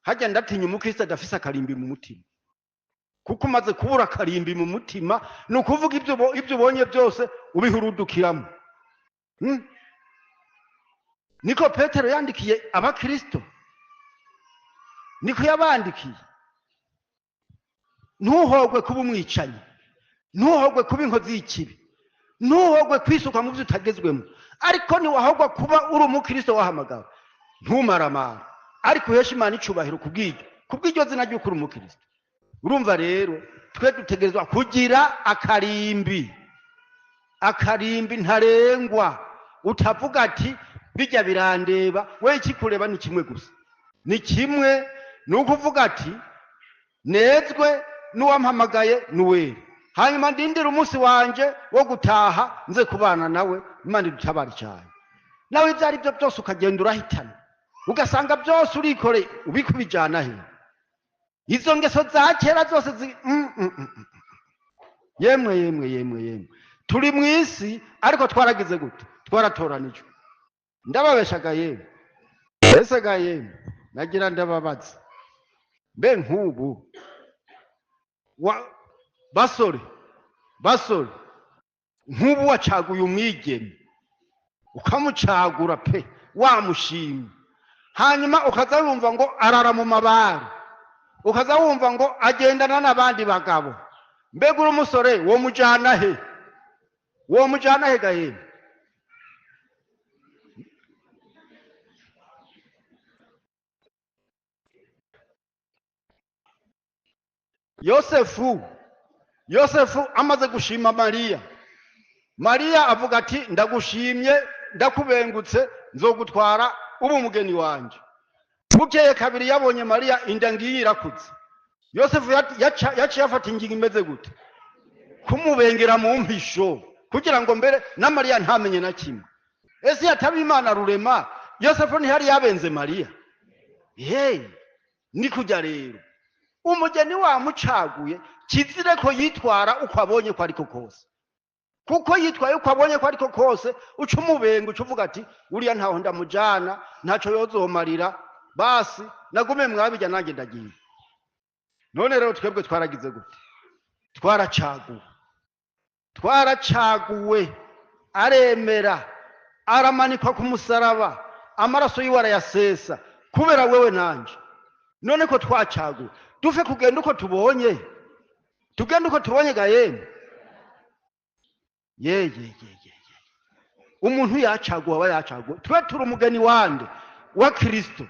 Hajya ndatinya umukristo adafise akarimbi mu mutima, kuko umaze kubura akarimbi mu mutima ni ukuvuga ibyo ubonye byose ubihurudukiramo. Niko Petero yandikiye abakristo, niko yabandikiye. Ntuhogwe kuba umwicanyi, ntuhogwe kuba inkozi y'ikibi, ntuhogwe kwisuka mu byo utagezwemo, ariko ntiwahogwa kuba uri umukristo wahamagawe. Ntumaramara, ariko uheshe Imana icubahiro kubw'iryo zina ry'uko uri umukristo. Urumva rero twe dutegerezwa kugira akarimbi, akarimbi ntarengwa. Utavuga ati bijya birandeba, we ikikureba ni kimwe gusa, ni kimwe, ni ukuvuga ati nezwe n'uwampamagaye ni wera, hanyuma ndindire umunsi wanje wo gutaha nze kubana nawe, Imana idutabare cyane. Nawe ibyo ari byo byose ukagenda urahitana, ugasanga byose urikoreye, ubikubijana he? Izo ngeso za kera zose Yemwe, yemwe, yemwe, yemwe, turi mu isi ariko twaragize gute? Twaratoranijwe. Ndababeshaga yemwe, ese ga yemwe, nagira ndababaza, mbe nk'ubu basore, basore, nk'ubu wacaguye umwigeme ukamucagura pe, wamushimye, hanyuma ukaza wumva ngo arara mu mabare, ukaza wumva ngo agendana n'abandi bagabo, mbega uri umusore wo mujana he? Wo mujana he gahembe? Yosefu amaze gushima Mariya, Mariya avuga ati ndagushimye, ndakubengutse, nzogutwara ubu mugeni wanje. Bukeye kabiri yabonye Mariya inda ngiyi irakuze. Yosefu yaciye afata ingingo imeze gute? Kumubengera mu mpisho kugira ngo mbere na Mariya ntamenye na kimwe. Ese yataba Imana rurema, Yosefu ntiyari yabenze Mariya? Hey, ni kujya rero umugeni wamucaguye kizire ko yitwara uko abonye ko ariko kose, kuko yitwaye uko abonye ko ariko kose uca umubenga, uca uvuga ati uriya ntaho ndamujana, ntaco yozomarira, basi nagume mwabijya nanjye ndagiye. None rero twebwe twaragize gute? Twaracaguwe, twaracaguwe, aremera, aramanikwa ku musaraba, amaraso yiwe arayasesa kubera wewe nanje. None ko twacaguwe, dufe kugenda uko tubonye, tugenda uko tubonye ga yemwe. Ye, ye, ye, ye, ye. Umuntu yacaguwe aba yacaguwe. Twe turi umugeni wande? Wa Kristo.